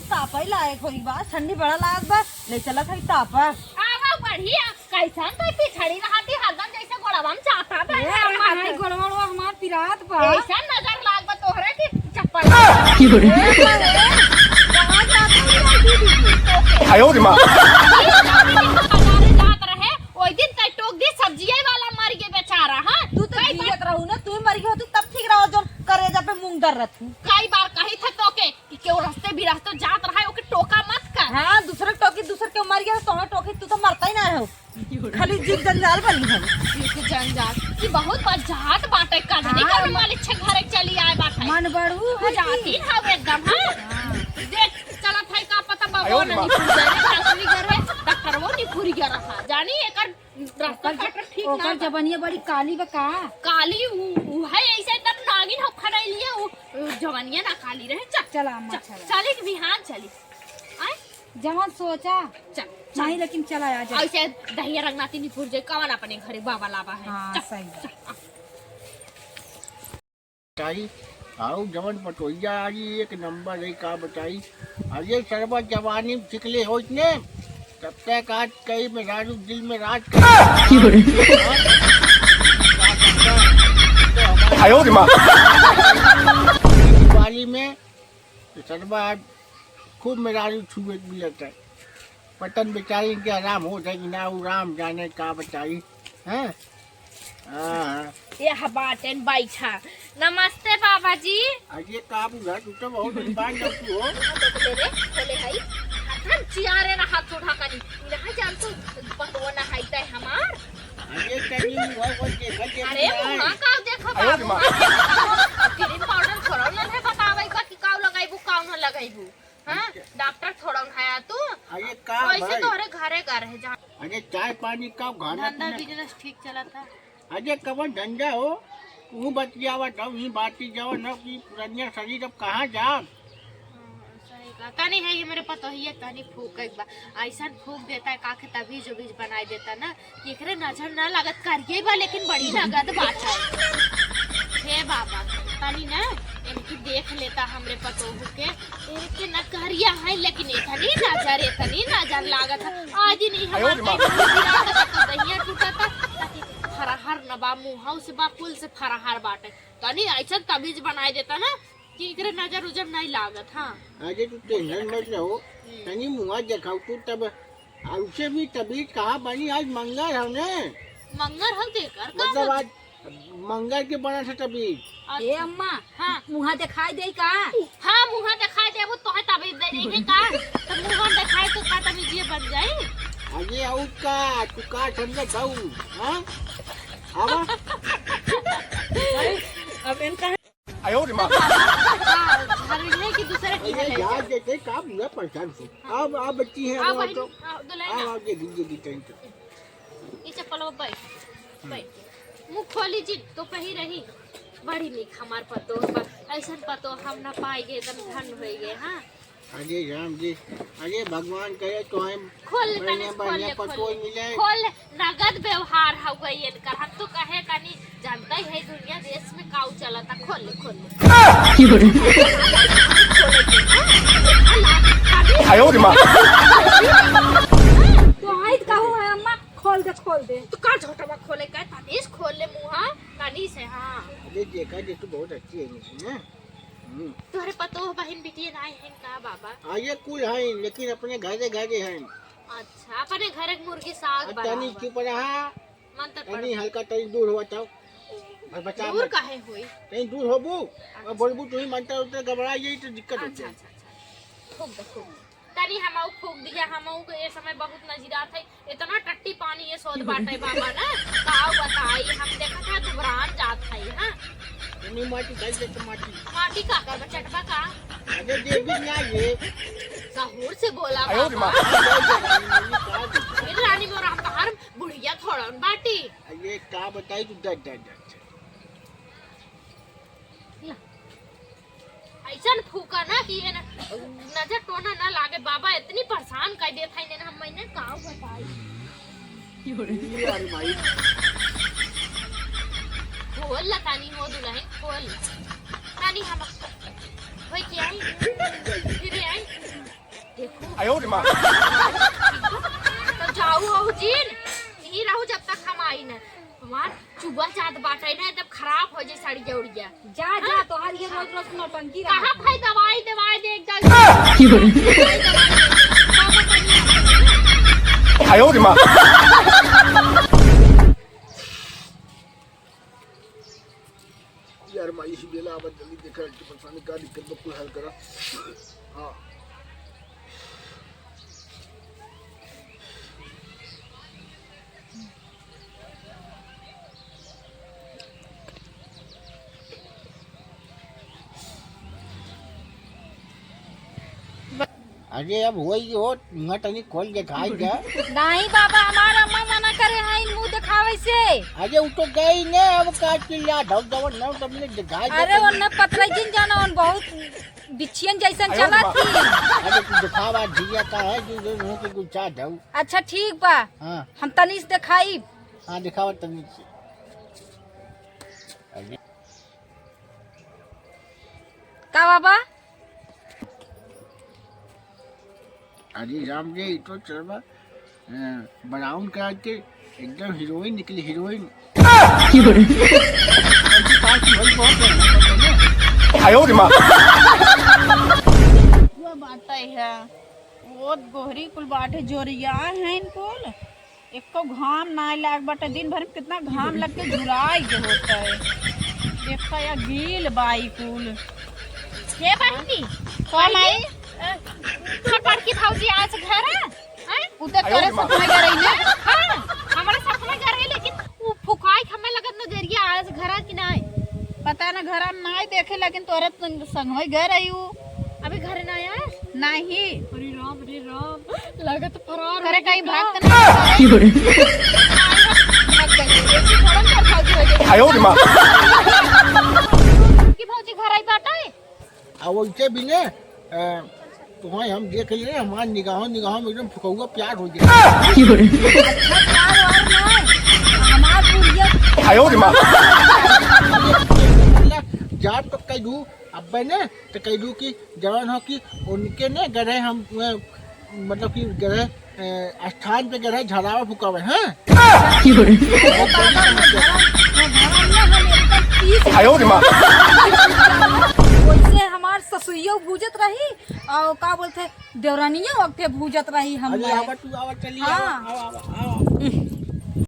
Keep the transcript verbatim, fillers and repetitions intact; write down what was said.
तापा ही लायक होई बा, ठंडी बड़ा लागत बा, ले चलत है तापा। आवा बढ़िया, कैसन तो पिछड़ी रहती हरदम जैसे गोड़वा में जाता बा। ए, अम्मा, हाय, गोड़वा, गोड़वा हमार पिरात बा। ऐसा नजर लाग बा तोहरे कि चप्पल। कहाँ जात है दीदी? आयो रे माँ। बाजारे जात रहे, ओई दिन कई टोक दी सब्जिये वाला मर गए बेचारा, हाँ? तू तो कई बार जियत रहू ना, तू ही मर गई होतू तब ठीक रहो, जो करेजा पे मूंग दर रहतू। कई बार कही थे तोके कि केहू रस्ते बिरस्ते जात रहा है, ओके टोका मत कर। हाँ, दूसरे टोकी, दूसरे के मर गया तो तोहरा टोकी, तू तो मरता ही ना हो। खाली जीव जंजाल बनी है। जीव जंजाल। ई बहुत बजात बाटे, कजनी हाँ, कर मन वाले छे घरे चली आए बाटे। मन बढ़ू है बुझाती की? ना एकदम, हाँ? हाँ। देख, चलत है का पता बाबा आयो रे नहीं माँ। फुर गए, डॉक्टरी घर है, डॉक्टर वो नहीं फुर गया रहा। जानी एकर रास्ता ओकर ज-, काटत ठीक ओकर ना बा। जबनिया बड़ी काली बा का? काली उ, उ है ऐसे एकदम नागिन हो खड़ाई लिए, उ, उ जबनिया ना काली रहे। चल, चल अम्मा, चल, चल। चली बिहान चली। आय? जवन सोचा। चल, चल। नहीं, लेकिन चला आ जा। ऐसे दहिया रंगनाथी निपुर जे कवन अपने घरे बाबा लावा है। हाँ, चल, सही बात। चल। बताई, आऊ जवन पटोहिया आई एक नंबर है, का बताई। अरे सरवा जवानी में छिकले होइत ने, तब तक आज कई मेहरारू दिल में राज कर। आयो रे माँ। दिवाली में तो सरवा आज खूब मेहरारू छुए के मिलत है। पतन बेचारी के आराम हो जाए कि ना, वो राम जाने का बताई। हैं? हाँ। यह बाटेन बैठा। नमस्ते बाबा जी। अरे का बुझा, तू तो बहुत दिन बाद लौटी हो। हाँ, तो बोले रे, बोले हई। हाथन चियारे ना हाथ उठा कनी। इलाहा जान तू पतवा ना हाई तय हमार। अरे तनी मुँह वो देखा के अरे ना। मुँह का देखो अरे बाबू, माँ। क्रीम पाउडर थोड़ा ना है बतावे का कि काऊ लगाइबू, काऊ ना लगाइबू। हाँ? अच्छा। डॉक्टर थोड़ा उठाया तू। अरे का वैसे भाई? तोहरे घरे घर है जहाँ अरे चाय पानी का खाना धंधा पीना। बिजनेस ठीक चला था। अरे कवन धंधा हो? तू बतियावा तब ही बाती जाओ न कि पुरनिया शरीर अब कहाँ जा? हाँ, सही बात। तनी है ये मेरे पतोहिए तनी फूक एक बार। ऐसन फूक देता है काखे तबीज उबीज बनाई देता ना। एकरे नजर ना लागत, करिये बा, लेकिन बड़ी नगद बात है। हे बाबा, तनी ना इनकी देख लेता हमरे पतोहू के। इनके ना करिया है, लेकिन इतनी नजर, इतनी नजर लागत है। आज ही नहीं हमार कहीं मुंह गिरा था, तो दहिया टूटा था, ताकि फरहर न बा, मुँह से बा, कुल से फरहर बाटे। तनी ऐसा तबीज बनाई देता ना कि इनकरे नजर उजर नहीं लागत। हाँ। अरे तू टेंशन मत लो, हम्म। तनी मुँह देखाऊ तू तब। आ, उसे भी तबीज कहाँ बनी, आज मंगर है ने। मंगर है, देकर का मतलब बनी? आज मंगर के बना था तबीज। अच्छा। ए अम्मा, हाँ। मुँहा दिखाई दे का? हाँ, मुँहा दिखाई देबू, तोहे तबीज दे देंगे का? तो मुँहा दिखाई तो का तबीज ये बन जाई? अरे आऊ का, तू का समझत हऊ, हाँ? आवा। अब इनका आयो रे माँ। हाँ, घर में नहीं कि दूसरे की अरे है। यार, देखे का बुरा परेशान से। अब, अब बच्ची है, हाँ, अब बहन, तो, हाँ, दुल्हन। अब, अब ये गिर, ये गिर, टेंशन। ये चप्पल में बैठ, बैठ। मुँह खोली जी, तो कहीं रही। बड़ी निक हमार पतोह बा। ऐसन पतोह हम ना पाई गए, एकदम धन होई गए, हाँ। अरे राम जी, अरे भगवान करे तो हम खोल ले, बढ़िया, तनी खोल बढ़िया ले, खोल पतोह ले। मिले। खोल ले, नगद व्यवहार हो गई इनकर। हम तो कहे तनी जानता ही है दुनिया देश में काऊ चलता। खोल ले, खोल ले। आयो रे माँ। तो आइत कहू है अम्मा, खोल दे, खोल दे। तो का झोटवा खोले का? तनी से खोल ले मुँहा, तनी से, हाँ। अरे देखा जे तू बहुत अच्छी है ना। हम्म। तोहरे पतोह बहिन बिटिया नाई हैं का बाबा? हाँ, ये कुल हैं, लेकिन अपने घरे घरे हैं। अच्छा, अपने घरे के मुर्गी साग अब तनी बराबर। चुप रहा, मन तो तनी पड़- हल्का तनी दूर हुआ जाओ। और बचा दूर मत। काहे होई? तनी दूर होबू, अच्छा। और बोलबू तू ही मनता उतर घबरा यही तो दिक्कत होती अच्छा, है। अच्छा, अच्छा। खूब दे, खूब दे। तनी हमऊ फूक दिया, हमऊ के ये समय बहुत नजरात है। इतना टट्टी पानी ये सोत बाटे बाबा ना, का बताई, हम देखत है दुबरान जात है, हाँ। तनी माटी डाल दे तो माटी। माटी का करबा, चटबा का? अरे देवी ना ये। सहूर से बोला आयो रे बाबा। माँ। फिर रानी मोरा हम तोहार बुढ़िया थोड़न बाटी। अरे का बताई तू, डर, डर, डर। ला। ऐसन फूका ना कि ये ना नजर टोना ना लागे। बाबा इतनी परेशान कर देत है ने, हम मैंने का बताई। अरे माई। खोल ला तानी हो दुल्हन, खोल ला। तानी हम होई के आई, फिर आई। तब जाऊ हो जिन, यहीं रहू जब तक हम आई न। हमार चुआ जात बाटे न, एकदम खराब हो जाए साड़िया उड़िया। जा, जा, तोहार ये रोज रोज नौटंकी रहा। कहाँ भाई दवाई, दवाई दे एकदम। यार माई, इसी बेला आवत, जल्दी देखा, इनकी परेशानी का दिक्कत बा, कुल हल करा। हाँ। अरे अब होई हो, मुँह तनी खोल देखाई दे। नहीं बाबा, हमार अम्मा मना करे हैं इन मुँह देखावे से। अरे उ तो गई ने, अब का चिल्ला धौ जवन न तब ने देखाई दे। अरे उन्हें पतरई जिन जाना, उन बहुत बिच्छियन जैसन चलत ही। अरे तू देखावा जिया का है, जो जो मुँह के गुच्छा धौ। अच्छा ठीक बा। हाँ। हम तनी से देखाई। हाँ, देखावा तनी से। अरे। का बाबा? अरे राम रे, ई तो चलबा, अ, brown कलर के एकदम हीरोइन निकली, हीरोइन। की बोले? ऐसी पार्टी भाई बहुत है, मतलब ना। आयो रे माँ। वो बात है, वो गोहरी कुल बाटे जोरिया है इन कुल। एको घाम नाय लाग बाटे, दिन भर में कितना घाम लग के झुराई के होता है। देखा या गील बाई कुल। हे बहिनी, का माई? अ, तोर बड़की भौजी आज घर है? हैं? उ तो करे सपना करे ना। हाँ, हमारे सपना करे, लेकिन उ फुकाई हमें लगत नजरिया आज घर है कि नाय? पता ना, घर में नाय देखे, लेकिन तोरे संग, संगवे गए रही उ। अभी घरे ना आया? नहीं। अरे राम, अरे राम, लागत फरार करे हो कहीं गया। भाग तो नहीं? की बोले? भाग गई। ऐसी थोड़ा ना भागी हो जाएगी। आयो रे माँ। कि भौजी घर आई बाटे? आ वैसे भी ने, अ, तुम्हें हम देख लिए, हमार निगाहों, निगाहों में एकदम फुकौआ प्यार हो गया। की बोले? अच्छा, प्यार और ना, हमार बुढ़िया। आयो रे माँ। जाब तो कह दू, अब्बे ने तो कह दू कि जवान हो कि उनके ने गढ़े हम, अ, मतलब कि गढ़े, अ, स्थान पे गढ़े झड़ावा फुकावे, हाँ? की बोले? आयो रे माँ। वैसे हमार ससुइयो भूजत रही, और का बोलते, देवरानियो वक्ते भूजत रही हम। अरे आवा तू, आवा, चली, हाँ। आवा, आवा, आवा, आवा।